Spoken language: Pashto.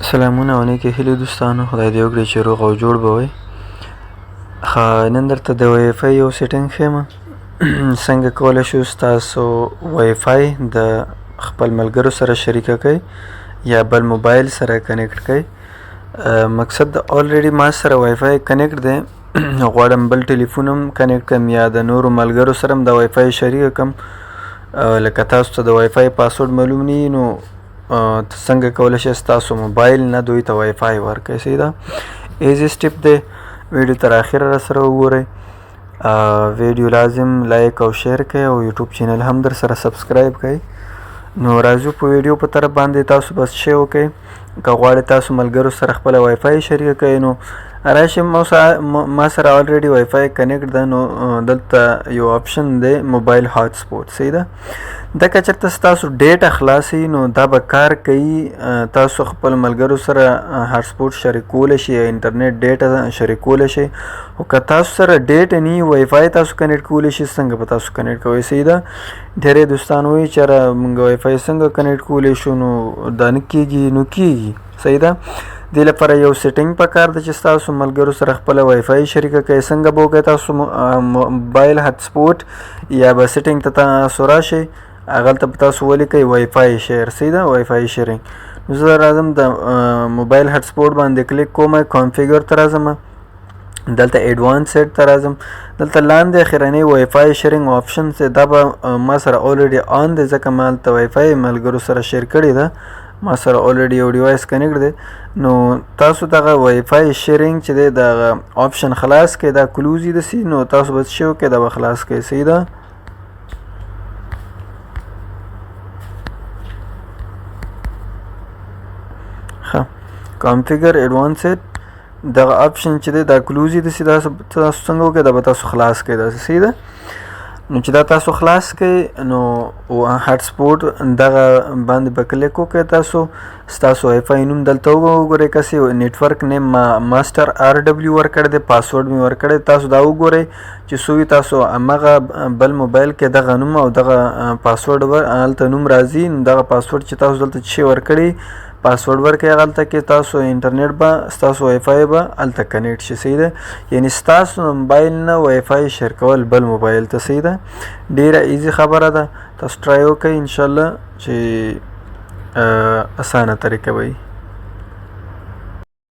سلامونه او نیکې هیلې دوستانو، خدای دې وکړي چې روغ او جوړ به وئ. ښه، نن درته د وای فای یو سیټینګ ښیم، څنګه کولی شو ستاسو وای فای د خپل ملګرو سره شریکه کړئ یا بل موبایل سره کنیکټ کړئ. مقصد د الریډي ما سره وای فای کنیکټ دی، غواړم بل ټلیفون هم کنیکټ کړم یا د نورو ملګرو سره هم د وای فای شریکه کړم. لکه تاسو ته د وای فای پاسورډ معلوم نه وي، نو څنګه کولی شئ ستاسو موبایل نه دوی ته وای فای ورکړئ؟ صحیح ده، ایزي سټیپ دی. ویډیو تر اخره را سره وګورئ، ویډیو لازم لایک او شیر کړئ او یوټیوب چینل هم در سره سبسکرایب کړئ. نو راځو په ویډیو په طرف باندې. تاسو بس شی وکړئ، که غواړئ تاسو ملګرو سره خپله وای فای شریکه کړئ نو راشئ. ما سره الریډي وای فای کنیکټ ده، نو دلته یو آپشن دی موبایل هاټ سپاټ. صحیح ده، دا که چېرته ستاسو ډیټا خلاص وي نو دا به کار کوي، تاسو خپل ملګرو سره هاټ سپاټ شریکولی شئ یا انټرنیټ ډیټا شریکولی شئ. خو که تاسو سره ډیټا نه وي، وای فای تاسو کنیکټ کولی شئ، څنګه به تاسو کنیکټ کوئ؟ صحیح ده، ډېری دوستان وایي چې یاره موږ وای فای څنګه کنیکټ کولی شو، نو دا نه کېږي. نو کېږي، صحیح ده. دې لپاره یو سیټینګ پکار دی چې ستاسو ملګرو سره خپله وای فای شریکه کړئ. څنګه به وکړئ؟ تاسو موبایل هاټسپاټ یا به سیټینګ ته تاسو راشئ، هغلته به تاسو ولیکئ وای فای شیر. صحیح ده، وای فای شیرینګ. نو زه راځم د موبایل هاټسپاټ باندې کلیک کوم، کانفیګر ته راځم، دلته ایډوانس سیټ ته راځم، دلته لاندې اخرنی وای فای شیرینګ آپشن دی، دا به ما سره الریډي آن دی، ځکه ما هلته وای فای ملګرو سره شیر کړې ده، ما سره الریډي یو ډیوایس کنیکټ دی. نو تاسو دغه وای فای شیرینګ چې دی دغه آپشن خلاص کړئ، دا کلوز یې دسي، نو تاسو به څه شی وکړئ، دا به خلاص کړئ. صحیح ده. ښه، کانفیګر ایډوانس سیټ دغه آپشن چې دی دا کلوز یې دسي، دا تاسو څنګه وکړئ، دا به تاسو خلاص کړئ داسې. صحیح ده. نو چې دا تاسو خلاص کړئ نو هاټسپاټ دغه باندې به کلیک وکړئ، تاسو ستاسو وای فای نوم دلته وګورئ، کسې نیټورک نیم ما ماستر آر ډبلیو ورکړی دی، پاسورډ مې ورکړی، تاسو دا وګورئ چې څو وي تاسو هماغه بل موبایل کې دغه نوم او دغه پاسورډ هلته نوم راځي، نو دغه پاسورډ چې تاسو دلته څه شی ورکړي پاسورډ ورکړئ، هغلته کې تاسو انټرنیټ به ستاسو وای فای به هلته کنیکټ شي. صحیح ده، یعنی ستاسو موبایل نه وای فای شیر کول بل موبایل ته. صحیح ده، ډیره ایزي خبره ده، تاسو ټرای وکړئ انشاءالله چې اسانه طریقه به وي.